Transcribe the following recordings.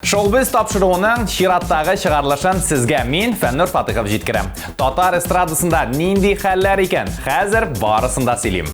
Шоу-біз тапшыруының чираттагы чыгарылышын сезгә мин, Фәннур Фатыхов җиткерәм. Татар эстрадасында нинди хәлләр икән? Хәзер барысын да сөйлим.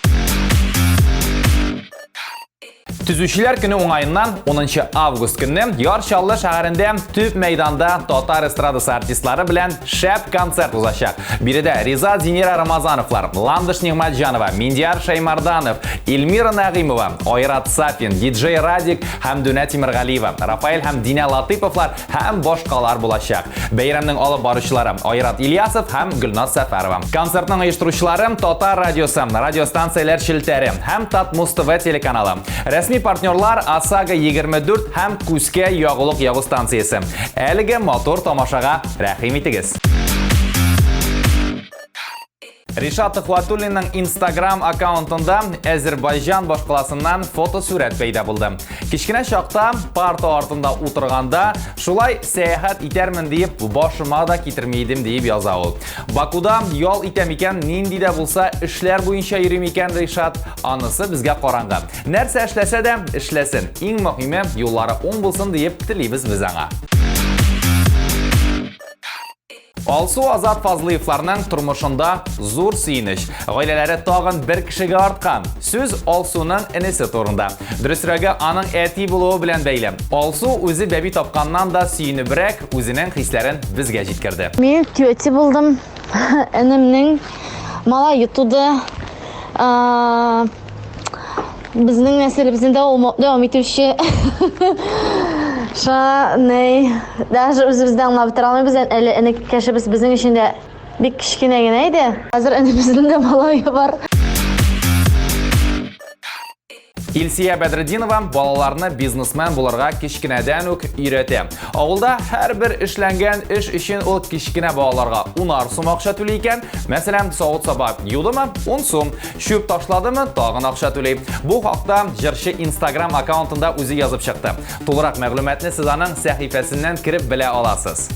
Төзүчеләр көне уңаеннан 10 август көнне Яр Чаллы шәһәрендә төп мәйданда татар эстрадасы артистлары белән шәп концерт узачак. Биредә Риза Зинира Рамазановлар, Ландыш Нигъмәтҗанова, Миндияр Шәймарданов, Эльмира Нәгыймова, Айрат Сафин, диджей Радик һәм Дүнә Тимергалиева, Рафаэль һәм Динә Латыйповлар һәм башкалар булачак. Бәйрәмнең алып баручылары Айрат Ильясов һәм Гөлназ Сәфәрова. Концертның оештыручылары Татар радиосы, радиостанцияләр челтәре һәм Татмуз ТВ телеканалы. Рәсми партнерлар ОСАГО 24 һәм Күскә ягулык ягу станциясе. Әлеге матур тамашага рәхим итегез. Ришат Төхвәтуллинның Instagram аккаунтында Әзербайҗан башкаласыннан фотосурәт пәйда булды. Кечкенә чакта парта артында утырганда шулай сәяхәт итәрмен диеп башыма да китерми идем диеп яза ул. Бакуда ял итәм икән, нинди дә булса эшләр буенча йөрим икән Ришат, анысы безгә караңгы. Нәрсә эшләсә дә, эшләсен. Иң мөһиме, юллары уң булсын диеп телибез без аңа. Алсу Азат Фазлыевларның тормышында зур сөенеч. Гаиләләре тагын бер кешегә арткан. Сүз Алсуның энесе турында. Дөресрәге, аның әти булуы белән бәйле. Алсу үзе бәби тапканнан да сөенебрәк үзенең хисләрен безгә җиткерде. Мин тетя булдым. Энемнең малае туды. Безнең нәселебезне дәвам итүче Ша, ней, даже үзебез дә аңлап бетерә алмыйбыз, әле энекәшебез безнең өчен дә бик кечкенә генә иде. Хәзер энебезнең дә малае бар. Илсия Бәдретдинова балаларны бизнесмен булырга кечкенәдән үк өйрәтә. Авылда һәрбер эшләнгән эш өчен ул кечкенә балаларга унар сум акча түли икән. Мәсәлән, савыт-саба юдымы 10 сум, Чүп ташладымы, тагын акча түли. Бу хакта җырчы Instagram аккаунтында үзе язып чыкты. Тулырак мәгълүматны сез аның сәхифәсеннән кереп белә аласыз.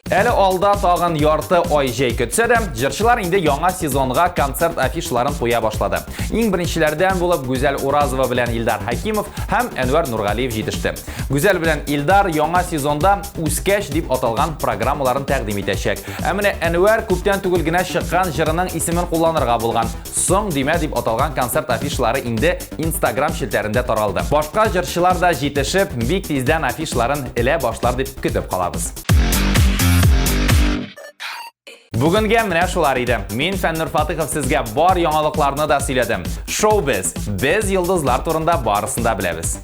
Әле алда тагын ярты ай җәй көтсә дә, җырчылар инде яңа сезонга концерт афишаларын куя башлады. Иң беренчеләрдән булып Гүзәл Уразова белән Илдар Хәкимов һәм Әнвәр Нургалиев җитеште. Гүзәл белән Илдар яңа сезонда Үскәч дип аталган программаларын тәкъдим итәчәк. Ә менә Әнвәр күптән түгел генә чыккан җырының исемен кулланырга булган. Соң димә дип аталган концерт афишалары инде Instagram челтәрендә таралды. Башка җырчылар да җитешеп, бик тиздән афишаларын элә башлар дип көтеп калабыз. Бүгенгә менә шулар иде. Мин Фәннур Фатыхов сезгә бар яңалыкларны да сөйләдем. Шоу-без. Без йолдызлар турында барысын да беләбез.